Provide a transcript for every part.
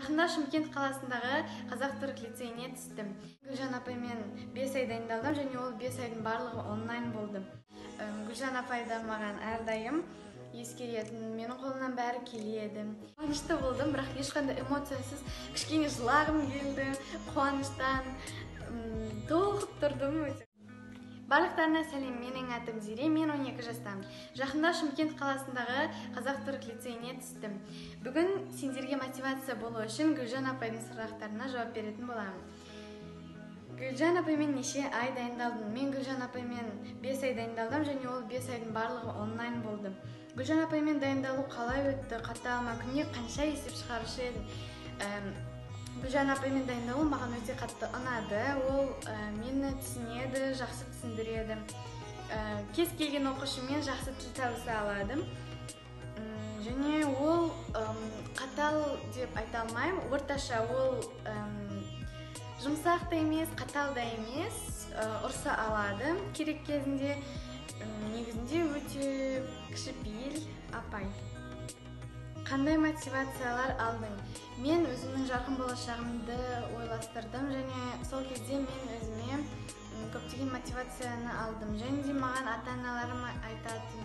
Жақында Шымкент қаласындағы Қазақ-Түрік лицейіне түстім. Гүлжан апаймен 5 ай дайындалдым және ол 5 айдың барлығы онлайн болды. Гүлжан апай да маған әрдайым ескеретін, менің қолымнан бәрі келеді. Қуанышты болдым, бірақ ешқандай эмоциясыз, кішкене жылағым келді, қуаныштан толқып тұрдым өте. Барлықтарына сәлем, менің атым Зере, мен 12 жастамын. Жақында Шымкент қаласындағы Қазақ-Түрік лицейіне түстім. Бүгін сендерге мотивация болу үшін Гүлжан апайдың сұрақтарына жауап беретін боламын. Гүлжан апаймен неше ай дайындалдым? Мен Гүлжан апаймен 5 ай дайындалдым және ол 5 айдың барлығы онлайн болды. Гүлжан апаймен дайындалу қалай өтті? Қатал ма? Күніне қанша есеп шығарушы едің? Гүлжан апаймен дайындалу маған өте қатты ұнады. Ол мені түсінеді, жақсы түсіндіреді. Кез келген оқушымен жақсы тіл табыса алады. Және ол қатал деп айта алмаймын, орташа, ол жұмсақ та емес, қатал да емес, ұрса алады керек кезінде. Негізінде өте кішіпейіл апай. Қандай мотивациялар алдың? Мен өзімнің жарқын болашағымды ойластырдым және сол кезде мен өзіме көптеген мотивацияны алдым. Және де маған ата-аналарым айтатын,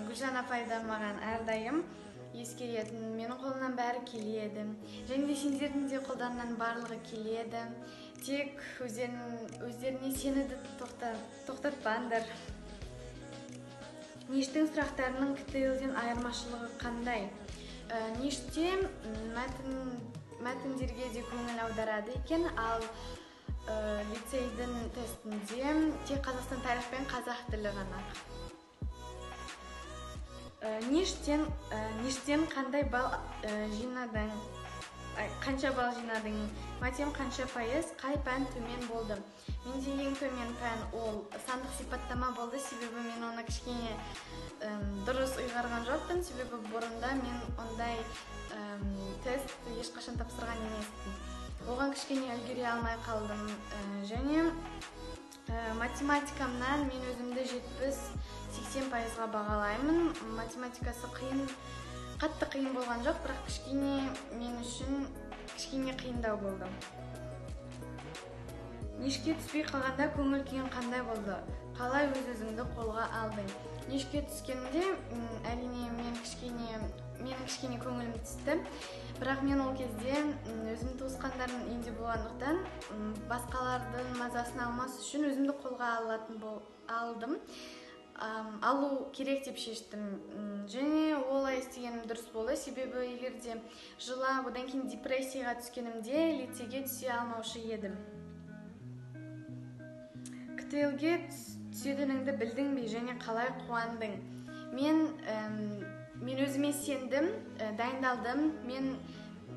Гүлжан апай да маған әрдайым ескеретін, менің қолымнан бәрі келеді. Және де сендердің де қолдарынан барлығы келеді. Тек өздеріне сенуді тоқтатпаңдар. НИШ-тің сұрақтарының КТЛ-ден айырмашылығы қандай? НИШ-те мәтіндерге де көңіл аударады екен, ал лицейдің тестінде тек Қазақстан тарих пен қазақ тілі ғана. НИШ-тен қандай балл жинадың? Қанша балл жинадың? Матем қанша пайыз? Қай пән төмен болды? Менде ең төмен пән ол сандық сипаттама болды, себебі мен оны кішкене дұрыс ұйғарған жоқпын, себебі бұрында мен ондай тест ешқашан тапсырған емеспін. Оған кішкене үлгере алмай қалдым. Және математикамнан мен өзімді 70-80 пайызға бағалаймын. Математикасы қиын, қатты қиын болған жоқ, бірақ кішкене мен үшін кішкене қиындау болды. НИШ-ке түспей қалғанда көңіл күйің қандай болды? Қалай өз-өзіңді қолға алдың? НИШ-ке түскенде, әрине, менің кішкене көңілім түсті. Бірақ мен ол кезде өзім туысқандарым үйінде болғандықтан, басқалардың мазасын алмас үшін өзімді қолға алдым. Алу керек деп шештім. Және олай істегенім дұрыс болды, себебі егер де жылап, одан кейін депрессияға түскенімде лицейге түсе алмаушы едім. КТЛ-ге түсетініңді білдің бе және қалай қуандың? Мен өзіме сендім, дайындалдым. Мен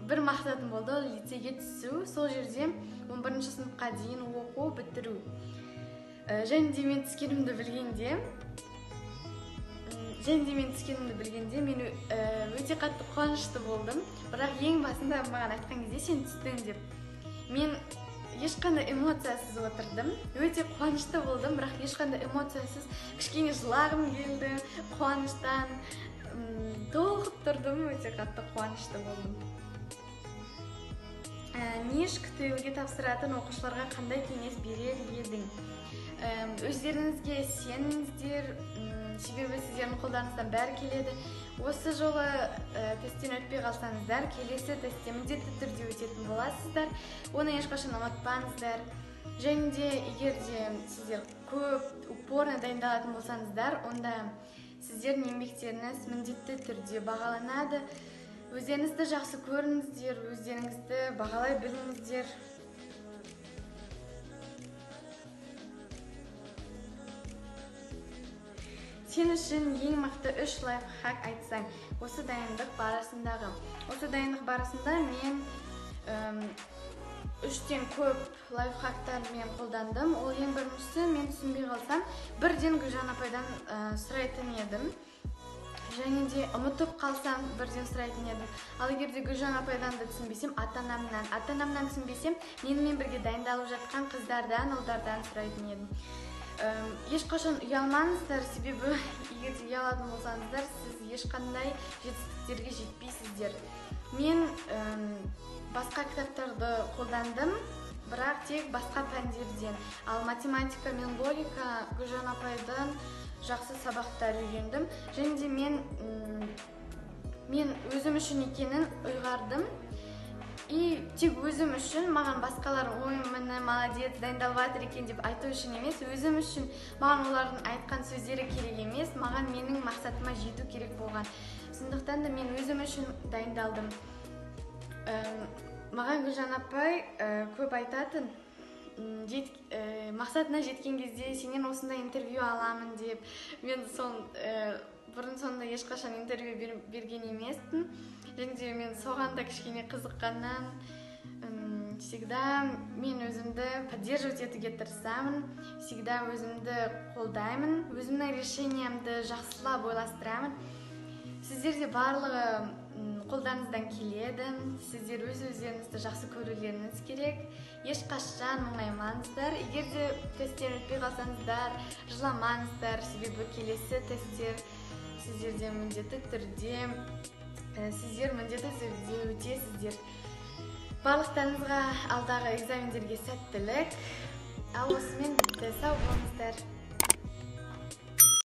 бір мақсатым болды, ол лицейге түсу, сол жерде 11 сыныпқа дейін оқу, бітіру. Және де мен түскенімді білгенде, мен өте қатты қуанышты болдым. Бірақ ең басында маған айтқан кезде сен түстің деп, мен ешқандай эмоциясыз отырдым. Өте қуанышты болдым, бірақ ешқандай эмоциясыз, кішкене жылағым келді, қуаныштан толқып тұрдым, өте қатты қуанышты болдым. НИШ КТЛ-ге тапсыратын оқушыларға қандай кеңес берер едің? Өздеріңізге сеніңіздер, себебі сіздердің қолдарыңыздан бәрі келеді. Осы жолы тесттен өтпей қалсаңыздар, келесі тестте міндетті түрде өтетін боласыздар. Оны ешқашан ұмытпаңыздар. Және де егер де сіздер көп упорно дайындалатын болсаңыздар, онда сіздердің еңбектеріңіз міндетті түрде бағаланады. Өздеріңізді жақсы көріңіздер, өздеріңізді бағалай біліңіздер. Сен үшін ең мықты 3 лайфхак айтсаң, осы дайындық барысындағы. Осы дайындық барысында мен 3-тен көп лайфхактар мен қолдандым. Ол ең біріншісі, мен түсінбей қалсам, бірден Гүлжан апайдан сұрайтын едім. Және де ұмытып қалсам, бірден сұрайтын едім. Ал егер де Гүлжан апайдан да түсінбесем, ата-анамнан түсінбесем, менімен бірге дайындалып жатқан қыздардан, ұлдардан сұрайтын едім. Ешқашан ұялмаңыздар, себебі егер де ұялатын болсаңыздар, сіз ешқандай жетістіктерге жетпейсіздер. Мен Басқа кітаптарды қолдандым, бірақ тек басқа пәндерден. Ал математика мен логика Гүлжан апайдан жақсы сабақтар үйрендім. Және де мен өзім үшін екенін ұйғардым. И тек өзім үшін, маған басқалар «Ой, міне, молодец, дайындалып жатыр екен» деп айту үшін емес, өзім үшін. Маған олардың айтқан сөздері керек емес, маған менің мақсатыма жету керек болған. Сондықтан да мен өзім үшін дайындалдым. Маған Гүлжан апай көп айтатын, мақсатына жеткен кезде сенен осындай интервью аламын деп. Мен бұрын сондай ешқашан интервью берген емеспін. Және де мен соған да кішкене қызыққаннан всегда мен өзімді поддерживать етуге тырысамын, всегда өзімді қолдаймын, өзімнің решениемді жақсылап ойластырамын. Сіздер де барлығы қолдарыңыздан келеді. Сіздер өз өздеріңізді жақсы көрулеріңіз керек. Ешқашан мұңаймаңыздар. Егер де тесттен өтпей қалсаңыздар, жыламаңыздар, себебі келесі тесттер сіздерде міндетті түрде, сіздер міндетті түрде өтесіздер. Барлықтарыңызға алдағы экзамендерге сәттілік. Ал осымен бітті. Сау болыңыздар.